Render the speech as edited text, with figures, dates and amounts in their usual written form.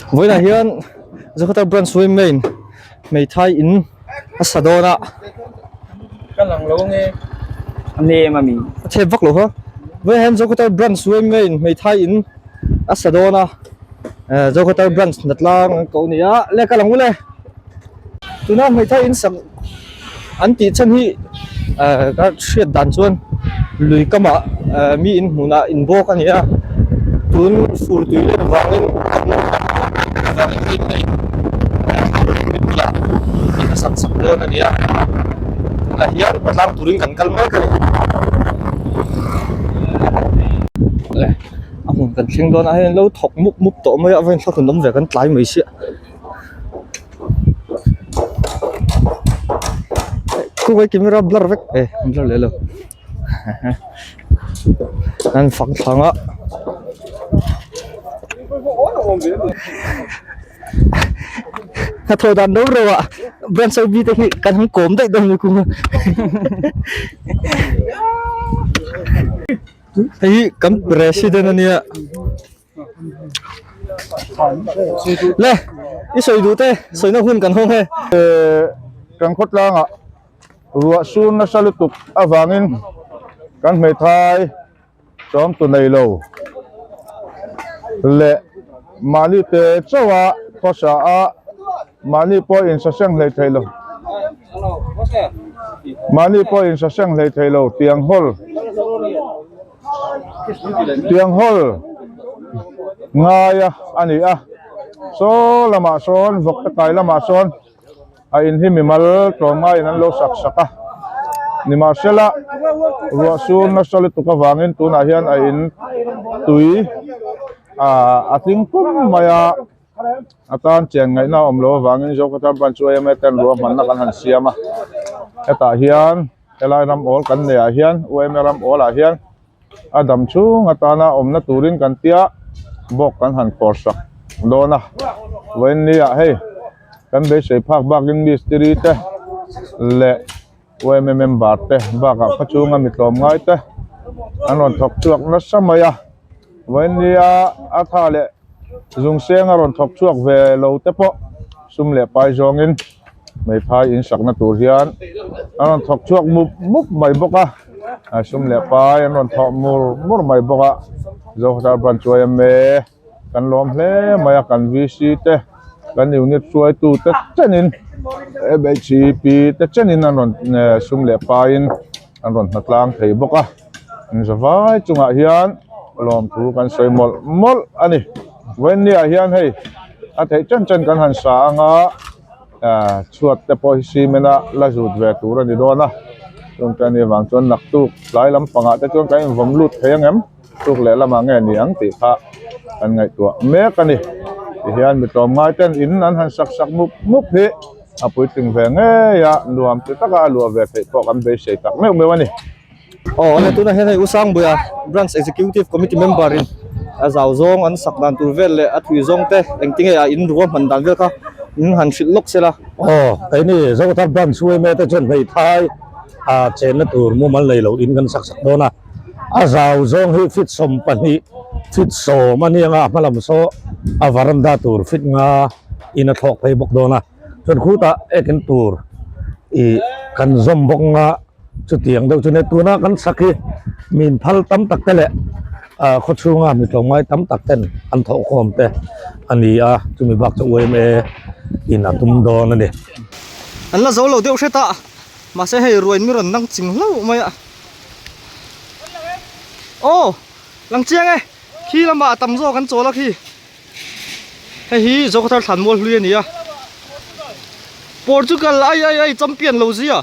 Vawiinah hian Zokhawthar branch yma in hmeithai in a sa dawn a. Ka lang lo nge a nem a mi. A chhep vak lo kha. Vawiinah hian Zokhawthar branch yma in hmeithai in a sa dawn a. Zokhawthar branch hnatlang an ko ni a le ka lang ul e. Tuna hmeithai in sak an tih chhan hi ka hriat dan chuan lui kamah mi in hmunah in bawk a ni a tun fur tui len vangin in a sak sak dawn a ni a tunah hian patlang turin kan kal mek a ni a hmun kan thleng dawn a hei an lo thawk mup mup tawh mai a vawiin thlahrun awm ve kan tlai mai sia. Khawngaih camera blur vek e blur leh lo an fak thlang a hnathawh dan ro ro ah branch OB te hi kan han kawm daih dawn lutuk a hei hi kan president a nia. Le i sawi duh te sawina hun kan hawng he. Kan khawtlangah ruah sur nasa lutuk avangin kan hmeithai chawm tu nei lo leh mahni te chauha khawsa a mahni pawh insaseng hlei thei lo mahni pawh insaseng hlei thei lo tiang hawl Tiang hawl ngaia a ni a, saw lamah sawn vawk te kai lamah sawn a in hi mimal tlawmngaiin an lo sak sak a, nimahsela ruah sur nasa lutuk avangin tunah hian a in tui ah a tling pum mai a. A tan chen ngaihna a awm loh avangin Zokhawthar branch yma ten ruahmanna kan han siam a, hetah hian helai ram awl kan neih ah hian yma ram awl ah hian a dam chhung atana awmna turin kan tia bawk kan han khawr sak dawn a, vawiin ni ah hei kan beisei phak bakin mistiri te leh yma member te bakah khaw chhunga mi tlawmngai te an rawn thawk chhuak nasa mai a, vawiin nia a tha leh. Zungseng a rawn thawk chhuak ve lo te pawh sum leh pai zawngin hmeithai in sakna tur hian an rawn thawk chhuak mup mup mai bawk a sum leh pai an rawn thawh mur mur mai bawk a Zokhawthar branch yma kan lawm hle mai a kan VC te kan unit hruaitu te chenin MHP te chenin an rawn sum leh paiin an rawn hnatlang thei bawk a. Zavai chungah hian lawmthu kan sawi mawlh mawlh a ni. Vawiinni ah hian hei a theih chen chen kan han sa anga ah chhuat te pawh hi cement a la zut ve tur a ni dawn a chung te anih vang chuan naktuk tlai lampangah te chuan kan invawm lut thei ang em tuk leh lamah nge ni ang tih kha kan ngaihtuah mek a ni. Tihian mi tlawmngai ten in an han sak sak mup mup hi a puitling ve ngei a nuam ti taka a luah ve theih pawh kan beisei tak meuh meuh a ni. Aw a tunah hian hei U Sangbuia Branch Executive Committee member in a zau zawng an sak dan tur vel leh a thui zawng te engtinge a in ruah hman dan vel kha in han hrilh lawk sela. Aw keini Zokhawthar Branch yma te chuan hmeithai a chenna tur mumal nei lo in kan sak sak dawn a, a zau zawng hi feet 12 feet 10 a ni anga a hmalam saw a varanda tur feet nga in a thlawk phei bawk dawn a, chuan khutah ekin tur ih kan zawm bawk anga. Chutiang deuh chu nia tuna kan sak hi min phal tam tak te leh ah khaw chhunga mi tlawmngai tam tak ten an thawh khawm te a ni a chumi bak chu yma in a tum dawn a ni. An la zo lo deuh hret a, mahse hei ruain mi rawn nang ching hlauh mai a. Aw lang chiang e, khi lamah a tam zawk an chawl a khi. Hei hi Zokhawthar thlan mual hlui a ni a, Portugal ai ai ai champion lo zia.